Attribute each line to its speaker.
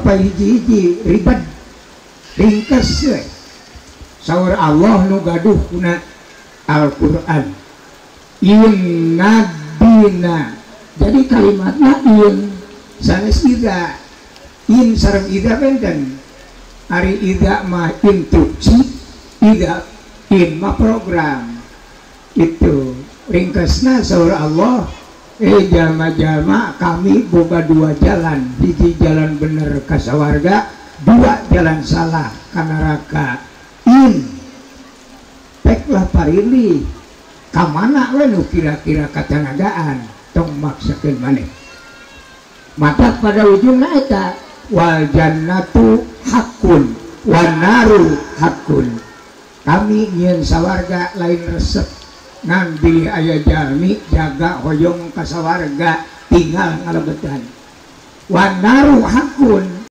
Speaker 1: papay hiji-hiji ribet ringkes we. Saur Allah nu gaduh kuna Al-Qur'an inna dina. Jadi kalimatna in sanes ida, in sareng ida benten. Ari ida mah instruksi, ida in mah program. Itu ringkesna saur Allah, jalma-jalma kami boga dua jalan, hiji jalan bener ka sawarga, dua jalan salah ka neraka. In peklah parili ka mana we nu kira-kira katanagaan, tong maksakeun maneh. Mata pada ujungna eta wal jannatu hakun wan naru hakun. Kami nyieun sawarga lain resep, ngan bilih aya jalmi jaga hoyong ka sawarga tinggal ngalebetan. Wan naru hakun